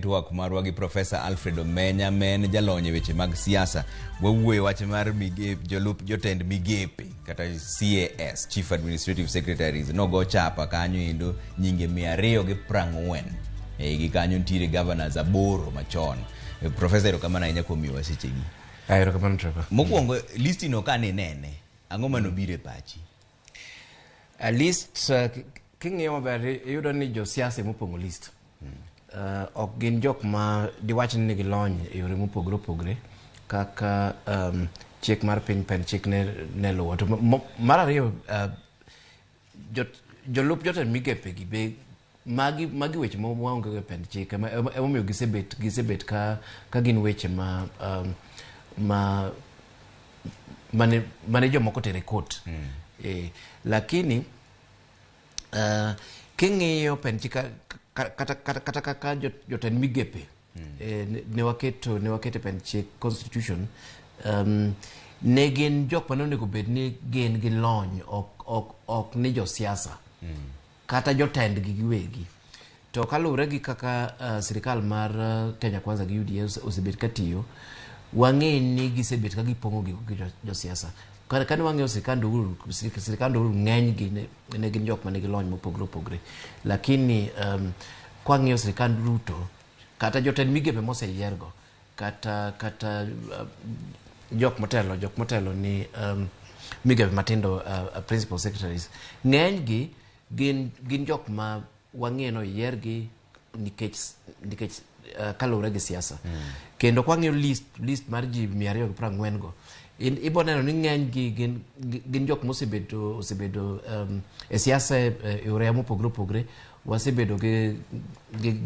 twak marwa gi Profesa Alfred Omenya, ma en jalony e weche mag siasa. Wawuoyo wach mar jolup jotend migepe kata CAS, Chief Administrative Secretaries, nogo chapa kanyo endo nyinge 240. E gi kanyo nitiere governors aboro machon. Profesa, erokamano ahinya kuom miyowa sechegi. Erokamano, Trevor. Mokwongo, listino kane inene, ang'o manobiro e pachi? A list, king'iyo maber iyudo ni josiasa emopong'o list. Ok gin jok ma diwach ni nigi lony e yore mopogore opogore kaka chik mar piny pen chik ne luwo. To mar ariyo, jolup jotend migepe gi be magi weche ma waonge go e pend chik, emomiyo gisebet ka gin weche ma mane jomoko tere court. Lakini king'iyo pend chik kata kaka jotend migepe ne waketo e pend chik constitution, ne gin jok mane onego bed ni gin gi lony, ok ni josiasa kata jotendgi giwegi. To kaluwore gi kaka sirikal mar Kenya Kwanza gi UDA osebet ka tiyo, wang'e ni gisebet ka gipong'o gigo gi josiasa. Kane wang'iyo sirikand Uhuru, sirikand Uhuru ng'eny gi ne gin jok manigi lony mopogore opogore, lakini kwang'iyo sirikand Ruto kata jotend migepe moseyiergo kata jok motelo ni migepe matindo, principal secretaries, ng'eny gi gin jok ma wang'e no oyiergi nikech kaluwore gi siasa. Kendo kwang'iyo list mar ji 240 go, ibo neno ni ng'eny gi gin jok mosebedo osebedo e siasa e yore mopogore opogore. Wasebedo gi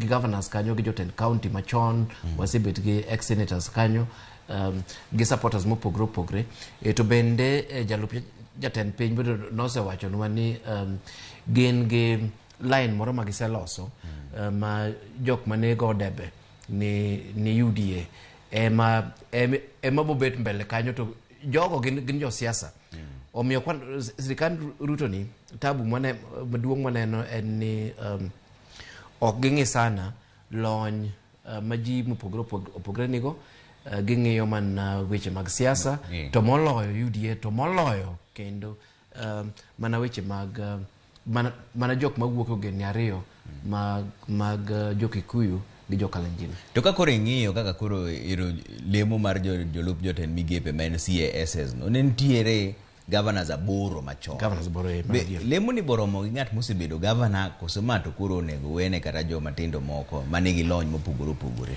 governors kanyo, gi jotend county machon, wasebet gi ex senators kanyo, gi supporters mopogore opogore. To bende jalup jatend piny bende nosewachonwa ni gin gi line moro ma giseloso ma jok mane go debe ni UDA ema bobet mbele kanyo, to jogo gin josiasa. Omiyo sirikand Ruto ni tabu maduong' maneno en ni ok ging'i sana lony ma ji mopogore opogore nigo, ging'iyo mana weche mag siasa, to moloyo UDA, to moloyo kendo mana weche mag mana jok mawuok e ogendni ariyo mag jo Kikuyu gi jo Kalenjin. To ka koro ing'iyo kaka koro ero lemo mar jolup jotend migepe ma en CASs no, ne nitiere governors aboro machon. Governors aboro, Be lemo ni boromo gi ng'at mosebedo governor, koso ma to koro onego wene kata joma tindo moko manigi lony mopogore opogore?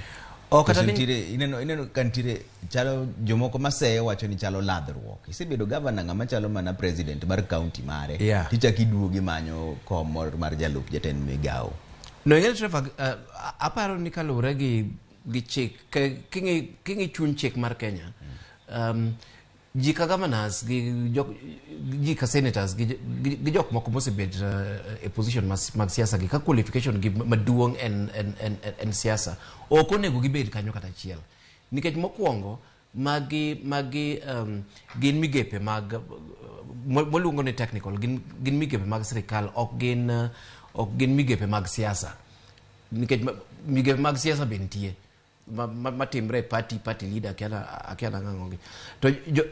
Ok, kata Koso nitiere ineno ka nitiere chalo jomoko maseyo wacho ni chalo ladhruok. Isebedo governor, ng'ama chalo mana president mar county mare. Tichako iduogo imanyo kom moro mar jalup jatend migawo. No, ing'e Trevor, aparo ni kaluwore gi chik, king'i chuny chik mar Kenya, ji ka governors gi jok, ji ka senators gi jok moko mosebet e position mag siasa gi ka qualification gi maduong' en siasa, ok onego gibed kanyo kata achiel, nikech mokwongo magi gin migepe mag mwaluongo ni technical, gin migepe mag sirikal, ok gin migepe mag siasa, nikech migepe mag siasa be nitie matimre e party leader, akia nang'ang'o gi to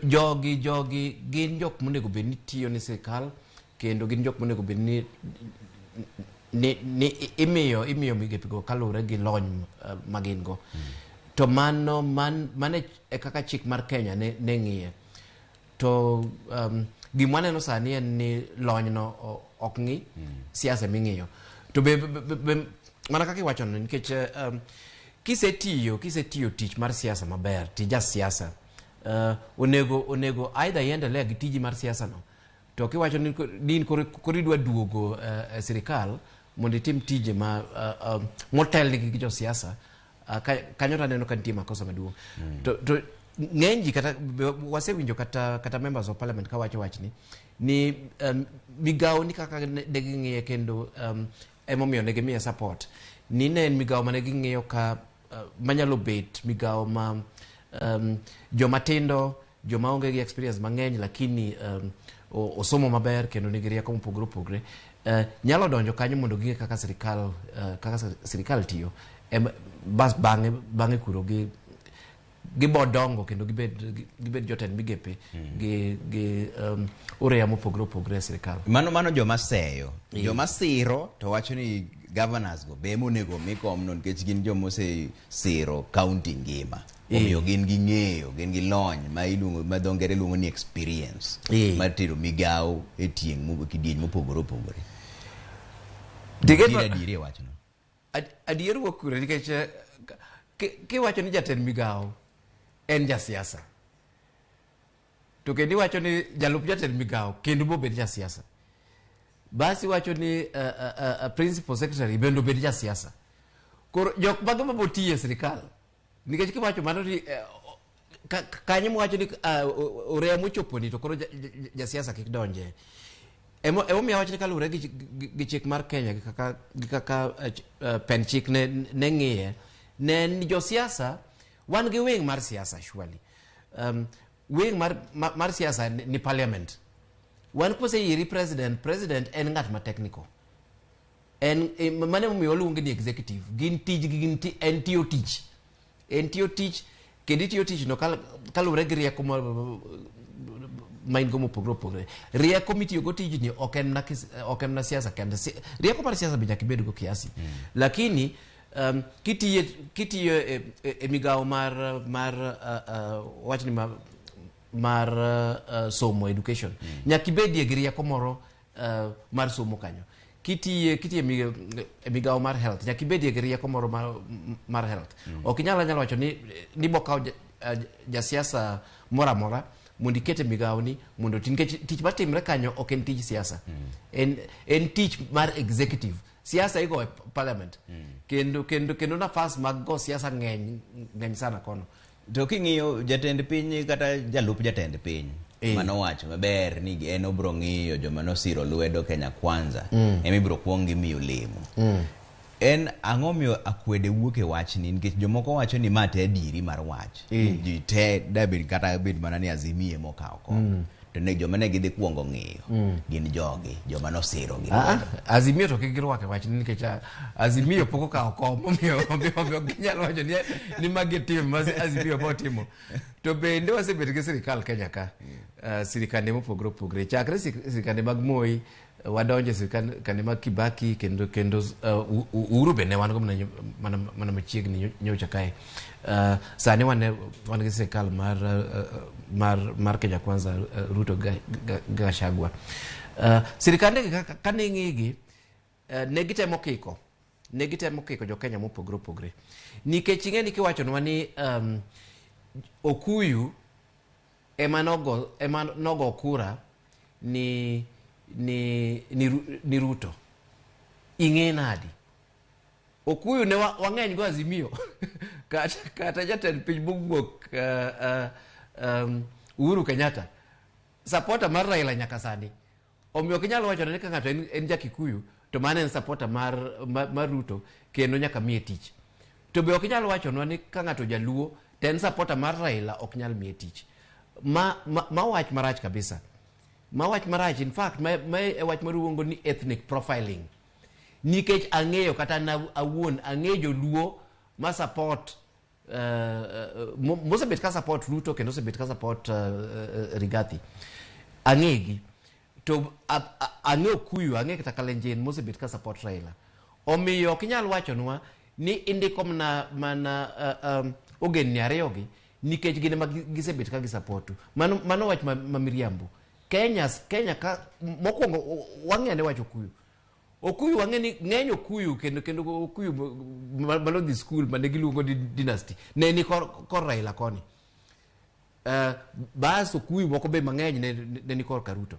jogi gin jok monego bed ni tiyo ni sirikal, kendo gin jok monego bed ni imiyo migepe go kaluwore gi lony ma gin go. To mano e kaka chik mar Kenya ne ng'iye. To gima waneno sani en ni lonyno ok ng'i, siasa ming'iyo. To be mana kaka iwachono, nikech kisetiyo tich mar siasa maber, tij siasa, onego either iendelea gi tiji mar siasa no, to kiwacho ni in koro idwa duogo e sirikal mondo itim tije ma motelnigi gi josiasa, kanyo to aneno ka nitie makosa maduong'. To ng'eny ji kata wasewinjo kata members of parliament kawacho wachni ni migawo ni kaka ne ging'iye kendo emomiyo ne gimiye support ni ne en migawo mane ging'iyo ka manyalo bet migawo ma joma tindo, joma onge gi experience mang'eny, lakini osomo maber kendo nigi rieko mopogore opogore, nyalo donjo kanyo mondo ging'e kaka sirikal tiyo. Bas bang'e kuro gi gibo dongo kendo gibed jotend migepe gi ureya mopogore opogore e sirikal. Mano joma seyo, joma siro to wacho ni governors go be monego mi komno nikech gin joma osesiro county ngima. Omiyo gin gi ng'eyo, gin gi lony ma iluongo ma dho ngere luongo ni experience mar tero migawo e tieng' kidieny mopogore opogore. Nitiere adieri e wachno? Adier wuok kure nikech kiwacho ni jatend migawo en jasiasa to kendo iwacho ni jalup jatend migawo kendo bobed jasiasa, basi iwacho ni principal secretary bende obed jasiasa. Koro jok mage mabotiyo e sirikal? Nikech kiwacho mano ni kanyo mwacho ni oreya mochoponi to koro jasiasa kik donje. Emomiyo awacho ni kaluwore gi chik mar Kenya gi kaka pen chik ne ng'iye, ne en ni josiasa wan gi wing mar siasa surely. Wing mar siasa ni parliament. Wan koseyieri president, president en ng'at ma technical. En mano emomiyo waluonge ni executive. Gin tijgi gin en tiyo tich. En tiyo tich kendo itiyo tich no kaluwore gi rieko ma in go mopogore opogore. Rieko mitiyo go tijni ok en na siasa kende. Rieko mar siasa be nyaka ibed go kiasi. Lakini kitiyo e migawo mar wachni mar somo education, nyaka ibedie gi rieko moro mar somo kanyo. Kitiye e migawo mar health, nyaka ibedie gi rieko moro mar health. Ok inyal anyala wacho ni bokawo jasiasa moro amora mondo iket e migawo ni mondo oti, nikech tich matimre kanyo ok en tij siasa. En tich mar executive. Siasa igo e parliament. Kendo nafas mag go siasa ng'eny sana kono. To king'iyo jatend piny kata jalup jatend piny manowacho maber ni en obro ng'iyo joma nosiro lwedo Kenya Kwanza, ema ibro kuong gimiyo lemo. En ang'o miyo akwede wuok e wachni? Nikech jomoko wacho ni ma te adieri mar wach. Ji te dabed kata bed mana ni Azimio ema okawo kom. To ne joma ne gidhi kuongo ng'iyo gin jogi, joma nosiro gi lwedo. Azimio to kik girwak e wachni nikech Azimio pok okawo kom, omiyo ok ginyal wacho ni magi tim ma Azimio botimo. To bende wasebet gi sirikal Kenya ka, sirikande mopogore opogore. Chakre sirikande mag Moi, wadonjo e sirikande mag Kibaki, kendo Uhuru be ne wan go mana machiegni nyocha kae. Sani wan gi sirikal mar Kenya Kwanza, Ruto Gachagua. Sirikande gi kane ing'igi, ne gitemo kiko. Ne gitemo kiko jo Kenya mopogore opogore. Nikech ing'e ni kiwachonwa ni Okuyu ema nogo kura ni Ruto. Ing'e nadi? Okuyu ne wang'eny go Azimio. Kata jatend piny mowuok, Uhuru Kenyatta, supporter mar Raila nyaka sani. Omiyo ok inyal wacho ni ka ng'ato en ja Kikuyu to mano en supporter mar Ruto kendo nyaka miye tich. To be ok inyal wachonwa ni ka ng'ato jaluo to en supporter mar Raila ok nyal miye tich. Ma wach marach kabisa. Ma wach marach, in fact, ma e wach maluongo ni ethnic profiling. Nikech ang'eyo kata an awuon ang'eyo joluo ma support, mosebet ka support Ruto kendo osebet ka support Rigathi. Ang'egi. To ang'eyo Okuyu, ang'eyo kata Kalenjin mosebet ka support Raila. Omiyo ok inyal wachonwa ni indiko mana ogendni ariyogi nikech gin ema gisebet ka gisupportu. Mano wach ma miriambo. Kenya ka mokwongo wang'e ane wach Okuyu. Okuyu wang'e ni ng'eny Okuyu kendo Okuyu manodhi skul mane giluongo ni dynasty ne ni kor Raila koni. Bas Okuyu moko be mang'eny ne ni kor Karuto.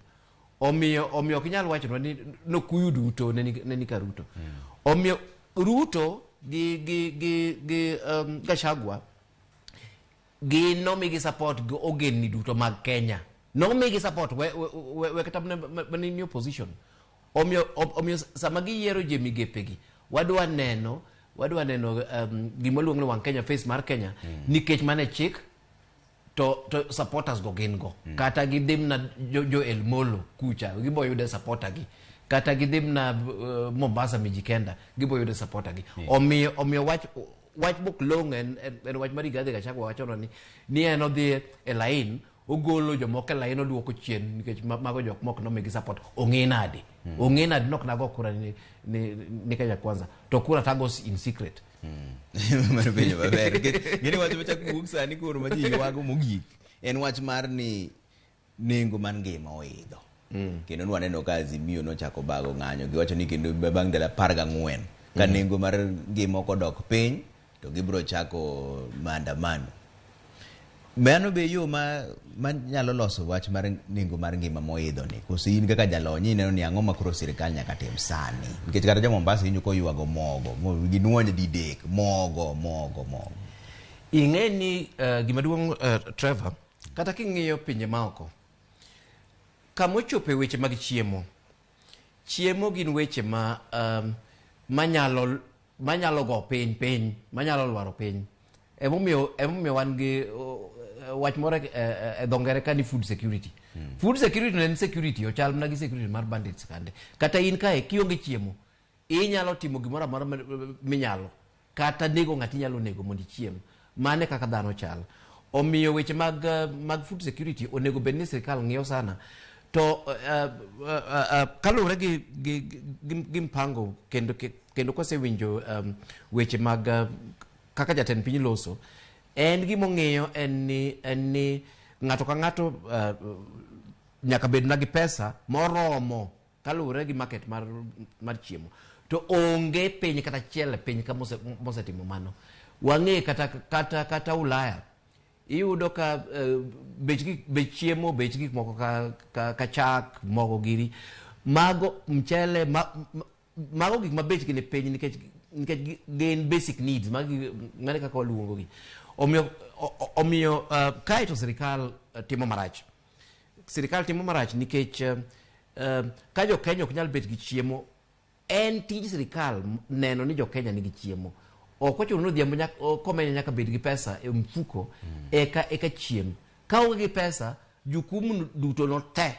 Omiyo ok inyal wachonwa ni Okuyu duto ne ni Karuto. Omiyo Ruto gi Gachagua gin nomigi support gi ogendni duto mag Kenya. Nomigi support we kata mana ni opposition. Omiyo sama giyiero ji e migepegi, wadwa neno gima luongo ni wang' Kenya, face mar Kenya, nikech mane chik to supporters go gin go. Kata gidhi mana jo El Molo kucha, gibo yude supporter gi. Kata gidhi mna Mombasa Mijikenda, gibo yudo supporter gi. Omiyo wach mok long'o en wach mar Rigathi Gachagua wachono ni en odhi e line, ogolo jomoko e line, oduoko chien nikech mago jok mok nomigi support. Ong'e nade? Ong'e nade nok nago kura ni Kenya Kwanza to kura tago in secret? Mano penjo maber. Ng'eni wach machak wuok sani koro ma ji ywago mogik en wach mar ni nengo mar ngima oidho. Kendo nwaneno ka Azimio nochako bago ng'anyo, giwacho ni kendo bang' ndalo 14 ka nengo mar ngima ok odok piny to gibiro chako maandamano. Mano be yo ma nyalo loso wach mar nengo mar ngima moidho ni? Koso in kaka jalony ineno ni ang'o ma koro sirikal nyaka tim sani? Nikech kata jo Mombasa winjo koywago mogo, ginuonjo didek, mogo, mogo, mogo. Ing'e ni gima duong', Trevor, kata king'iyo pinje maoko, kamochopo e weche mag chiemo, chiemo gin weche ma manyalo go piny piny, manyalo lwaro piny. Emomiyo wan gi wach moro e dho ngere ka ni food security. Food security en security, ochal mana gi security mar bandits kande. Kata in kae kionge chiemo, inyalo timo gimoro amora minyalo, kata nego ng'ati inyalo nego mondo ichiem. Mano e kaka dhano chal. Omiyo weche mag food security onego bed ni sirikal ng'iyo sana. To kaluwore gi mpango kendo kosewinjo weche mag kaka jatend piny loso, en gimong'iyo en ni ng'ato ka ng'ato nyaka bed na gi pesa moromo kaluwore gi market mar chiemo. To onge piny kata achiel e piny ka mosetimo mano. Wang'e kata Ulaya iyudo ka bech chiemo, bech gik moko ka chak, mogo giri, mago mchele, mago gik ma bechgi ni piny nikech gin basic needs, mano kaka waluongo gi. Omiyo kae to sirikal timo marach. Sirikal timo marach nikech ka jo Kenya ok nyal bet gi chiemo, en tij sirikal neno ni jo Kenya nigi chiemo. Ok ochuno ni odhiambo komenya nyaka bed gi pesa e mfuko eka chiem. Ka onge gi pesa, jukumu duto no te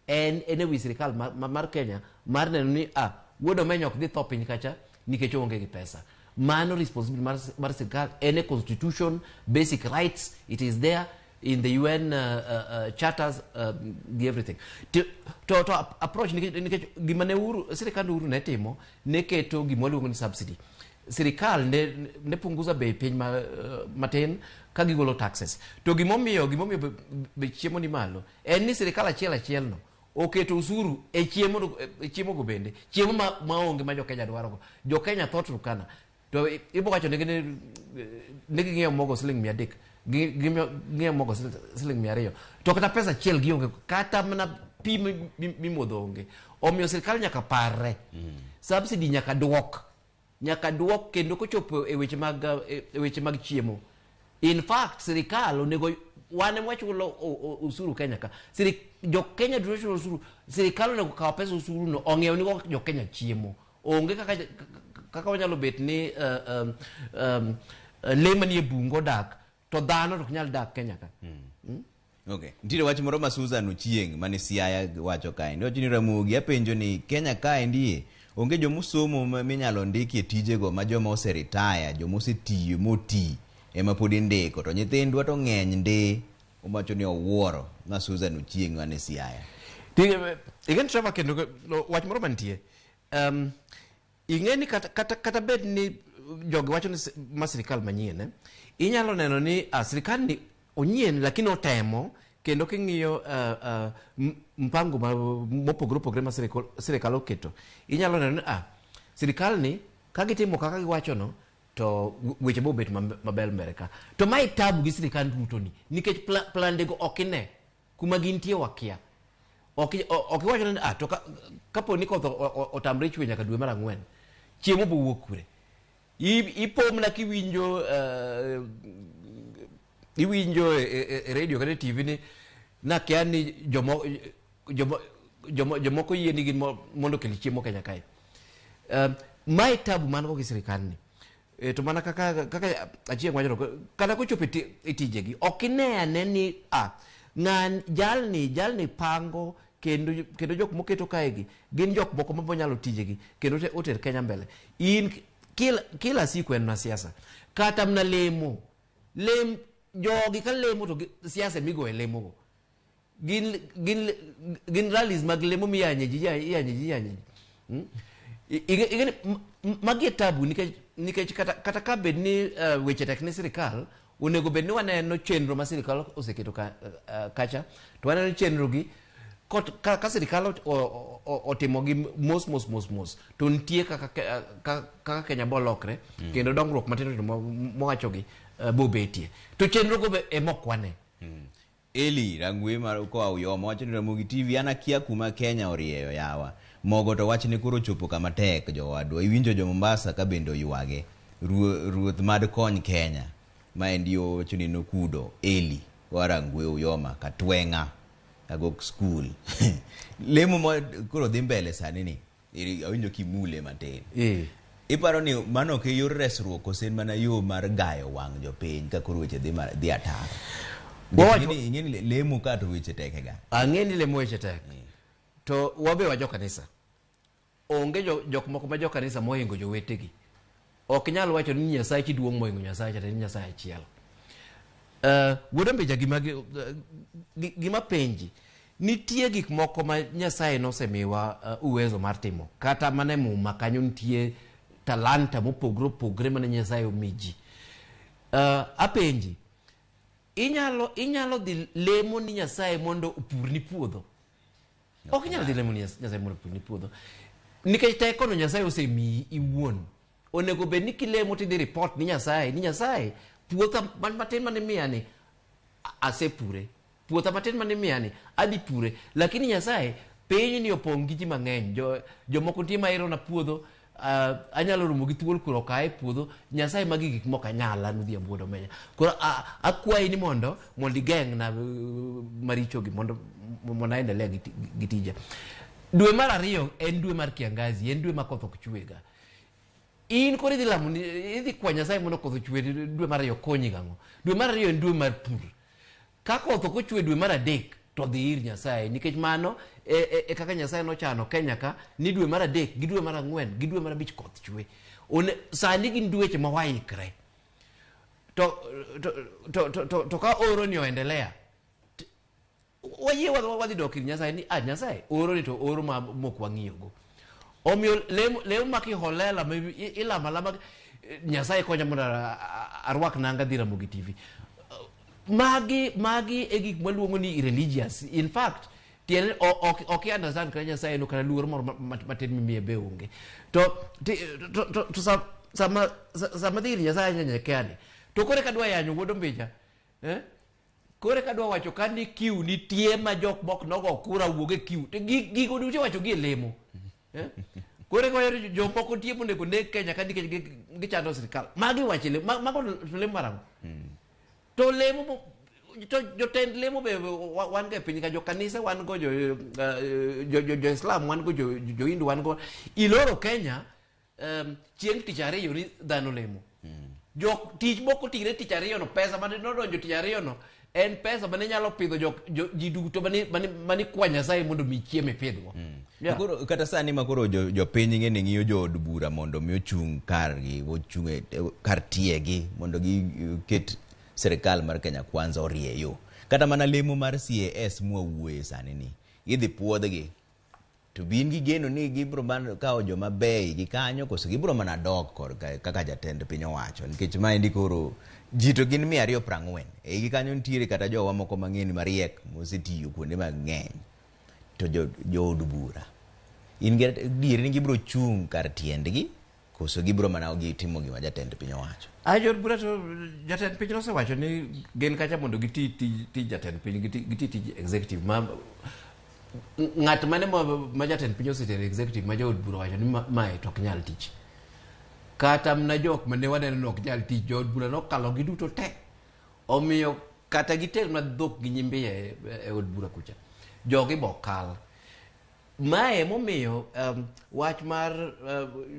en e wi sirikal mar Kenya mar neno ni wuod Omenya ok dhi tho piny kacha nikech oonge gi pesa. Mano responsibility mar sirikal en e constitution, basic rights, it is there in the UN charters, the everything. To approach nikech gima ne Uhuru, sirikand Uhuru ne timo, ne keto gima waluongo ni subsidy. Sirikal ne punguza bei piny matin ka gigolo taxes. To gimomiyo be chiemo ni malo en ni sirikal achiel achiel no oketo usuru e chiemo, e chiemo go bende. Chiemo maonge ma jo Kenya dwarogo. Jo Kenya tho Turkana. To ibo wacho ni ging'iewo mogo siling 300, ging'iewo mogo siling 200. To kata pesa achiel gionge, kata mana pi mimodho onge. Omiyo sirikal nyaka parre. Subsidy nyaka duok. Nyaka duok kendo kochopo e weche mag chiemo. In fact, sirikal onego wan ema wachulo usuru Kenya ka. Jo Kenya duto chulo usuru. Sirikal onego kaw pesa usuru no ong'iew ni go jo Kenya chiemo. Onge kaka wanyalo bet ni le manie bungu odak to dhano to ok nyal dak Kenya ka. Okay. Nitiere wach moro ma Susan Ochieng' mane Siaya wacho kae. Owacho ni Ramogi apenjo ni Kenya kae ndie onge jomosomo minyalo ndiki e tijego ma joma oseretire, joma osetiyo moti ema pod indiko to nyithindwa to ng'eny ndi. Owacho ni owuoro ma Susan Ochieng' mane Siaya. Igen Trevor kendo wach moro mantie. Ing'e ni kata bed ni jogi wacho ni ma sirikal manyien, inyalo neno ni sirikal ni onyien lakini otemo kendo king'iyo mpango mopogore opogore ma sirikal oketo, inyalo neno ni sirikal ni ka gitimo kaka giwacho no to weche bo bet maber mbele ka. To mae tabu gi sirikal Ruto ni nikech plande go ok ine kuma gintie wakia. Ok iwacho ni to kapo ni koth otamre chwe nyaka dwe mar 4, chiemo bo wuok kure? Ipomna kiwinjo iwinjo e radio kata e TV ni nakia ni jomoko yie ni gin mondo okel chiemo Kenya kae. Mae tabu man go gi sirikal ni. To mana kaka Achieng' wacho, kata kochopo e tijegi, ok ine ane ni jalni pango Kendo jok moketo kaegi gin jok moko mabonyalo tijegi kendo oter Kenya mbele. In kila siku en na siasa. Kata mna lemo. Lem jogi ka lemo to siasa migo e lemo go. Gin rallies mag lemo miyanye ji, iyanye ji, iyanye ji. Magi e tabu nikech kata ka bed ni weche tek ni sirikal, onego bed ni waneno chenro ma sirikal oseketo kacha, to waneno chenro gi ka sirikal otimo gi mos mos mos mos, to nitie kaka Kenya bolokre, kendo dongruok matindo tindo mowachogi bobetie. To chenro go be ema ok wane. Eli Rangwe mar koa Uyoma wacho ni Ramogi TV an akia kuma Kenya orieyo yawa. Mogo to wachne koro chopo kama tek jowadwa. Iwinjo jo Mombasa ka bende oywage. Ruoth mad kony Kenya. Maendi owacho ni nokudo Eli koa Rangwe Uyoma Katweng'a Agok school. Lemo ma koro dhi mbele sani ni. Awinjo kimule matin. Iparo ni mano ok e yor resruok koso en mana yo mar gayo wang' jopiny ka koro weche dhi ataro. Ing'e ni lemo ka to weche tek ga. Ang'e ni lemo weche tek. To wabe wa jokanisa. Onge jok moko ma jokanisa mohingo jowetegi. Ok nyal wacho ni Nyasaye kiduong' mohingo Nyasaye kata ni Nyasaye achiel. Wuod Mbija, gima penji, nitie gik moko ma Nyasaye nosemiwa uwezo mar timo. Kata mana e Muma kanyo nitie talanta mopogore opogore mane Nyasaye omi ji. Apenji, inyalo dhi lemo ni Nyasaye mondo opurni puodho? Ok inyal dhi lemo ni Nyasaye mondo opurni puodho. Nikech tekono Nyasaye osemiyi iwuon. Onego bed ni kilemo tidhi report ni Nyasaye, ni Nyasaye, puotha matin mane imiya ni, asepure. Puotha matin mane imiya ni, adhi pure. Lakini Nyasaye, piny ni opong' gi ji mang'eny. Jomoko nitie ma ero na puodho, anyalo romo gi thuol koro okaye e puodho. Nyasaye magi gik moko anyal an Odhiambo Wuod Omenya. Koro akwayi ni mondo igeng'na marichogi mondo aendelea gi tija. Dwe mar ariyo en dwe mar kiangazi, en dwe ma koth ok chwega. In koro idhi lamo ni, idhi kwa Nyasaye mondo koth ochwe dwe mar ariyo konyi gang'o? Dwe mar ariyo en dwe mar pur. Ka koth ok ochwe dwe mar adek to dhi ir Nyasaye, nikech mano e kaka Nyasaye nochano Kenya ka ni dwe mar adek gi dwe mar ang'wen gi dwe mar abich koth chwe. Sani gin dweche ma waikre. To ka oro ni oendelea, wayie wadhi dok ir Nyasaye ni, Nyasaye, oro ni to oro ma mok wang'iyogo. Omiyo lemo ma kiholela ma ilamo alama, Nyasaye konya mondo arwak nanga dhi Ramogi TV. Magi e gik maluongo ni religious. In fact, tiende ok i understand kata Nyasaye no kata luor moro matin mimiye be onge. To sama dhi ir Nyasaye nyanyekeani, to kore kadwa yanyo Wuod Ombija, Kore kadwa wacho ka ni kiu nitie ma jok mok nogo kura wuog e kiu, to gigo duto iwacho gi e lemo. Kore ka wacho jomoko nitie monego neg Kenya ka nikech gichando sirikal. Magi iwacho e lemo, mago to lemo mar ang'o? To lemo mo, to jotend lemo be wan go e piny ka, jo kanisa wan go, jo Islam wan go, jo Hindu wan go. Iloro Kenya, chieng' tich ariyo ni dhano lemo. Jok tich moko tire tich ariyo no, pesa mane nodonjo tich ariyo no en pesa mane nyalo pidho ji duto mane kwa Nyasaye mondo mi chiemo ipidhgo. Koro, kata sani ma koro jopiny ng'e ni ng'iyo jood bura mondo mi ochung' kargi, ochung' e kar tiegi mondo giket sirikal mar Kenya Kwanza orie yo. Kata mana lemo mar CAS mwawuoye sani ni, idhi puodhgi. To be in gi geno ni gibiro mana kawo joma beyo gi kanyo, koso gibiro mana dok korka kaka jatend piny owacho? Nikech maendi koro ji to gin mia ariyo prang'wen. E igi kanyo nitiere kata jowa moko mang'eny mariek mosetiyo kuonde mang'eny. To jood bura, in gi adieri ni gibiro chung' kar tiendgi, koso gibiro mana gitimo gima jatend piny owacho? Jood bura to jatend piny nosewacho ni gin kacha mondo giti tij jatend piny, giti tij executive ma ng'at mane ma jatend piny osetero executive ma jood bura owacho ni mae to ok nyal tich. Kata mana jok mane waneno ni ok nyal tich, jood bura nokalo gi duto te. Omiyo kata giter mana dhok gi nyimbiye e od bura kucha, jogi bo kal. Mae momiyo wach mar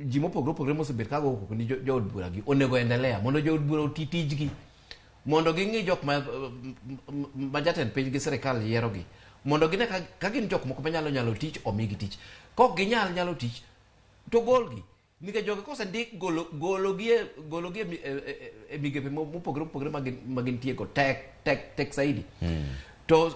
ji mopogore opogore mosebet ka go koko ni jood bura gi onego endelea mondo jood bura oti tijgi, mondo ging'i jok ma jatend piny gi sirikal yiero gi, Mondo gine ka, ka gin jok moko manyalo nyalo tich, omigi tich. Kok ginyal nyalo tich, to golgi. Nikech jogi kosendik golo gologi e gologi e, mi- e, e, e migepe mo- mopogore opogore ma gin- ma gintie go tek tek tek saidi. To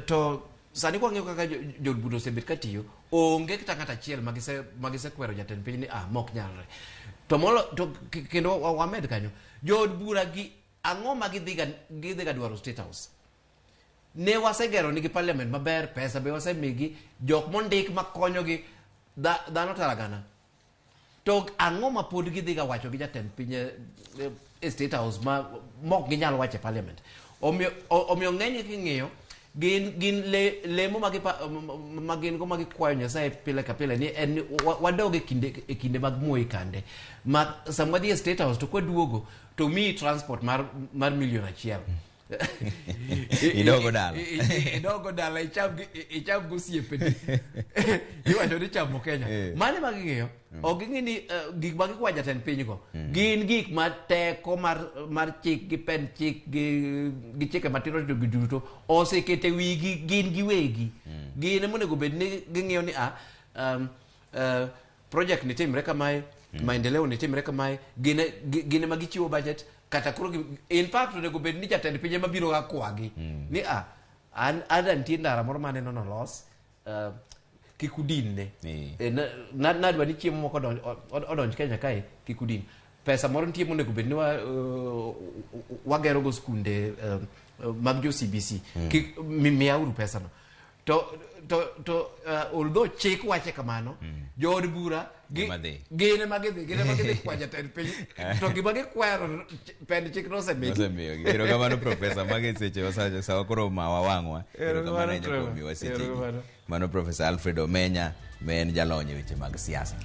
to sani kwang'iyo kaka jood bura osebet ka tiyo, onge kata ng'at achiel ma gise ma gisekwero jatend piny ni ah mok nyalre. To molo to kendo wamed kanyo, jood bura gi ang'o ma gidhiga gidhiga dwaro State House? Ne wasegero nigi parliament maber, pesa be wasemigi, jok mondik makonyogi dhano tara gana. To ang'o ma pod gidhiga wacho gi jatend piny e, e State House ma mok ginyal wacho e parliament? Omiyo omiyo ng'enygi king'iyo gin gin le, lemo ma gipa- ma gin go ma gikwayo Nyasaye pile ka pile ni en ni wadog e kinde mag Moi kande ma sama wadhi e State House to kwaduogo to miyi transport mar milion achiel. Idogo dala. Idogo dala icham icham gosiepeni. Iwacho ni chamo Kenya. Mano ema ging'iyo. Ok ging'i ni gik ma gikwayo jatend piny go gin gik ma teko mar mar chik gi pend chik gi gi chike matindo tindo gi duto osekete wigi gin giwegi. Gin ema onego bed ni ging'iyo ni ah project ni timre kamae, maendeleo ni timre kamae, gin gin ema gichiwo budget kata koro in fact onego bed ni jatend piny ema biro ga kwagi ni ah an an nitie ndara moro maneno nolos kik udinne. Nadwa ni chiemo moko odonj Kenya kae kik udin. Pesa moro nitie monego bed ni wagero go skunde mag jo CBC. Kik miyauru pesano. To to to although chik wache kamano, jood bura gin ema gidhi gin ema gidhi kwa jatend piny to gima gikwero pend chik nosemigi. Osemiyogi. Erokamano Profesa, mago e seche wa sawa koro mawa wang'wa. Erokamano ahinya kuom miwa sechegi. Mano Profesa Alfred Omenya ma en jalony e weche mag siasa.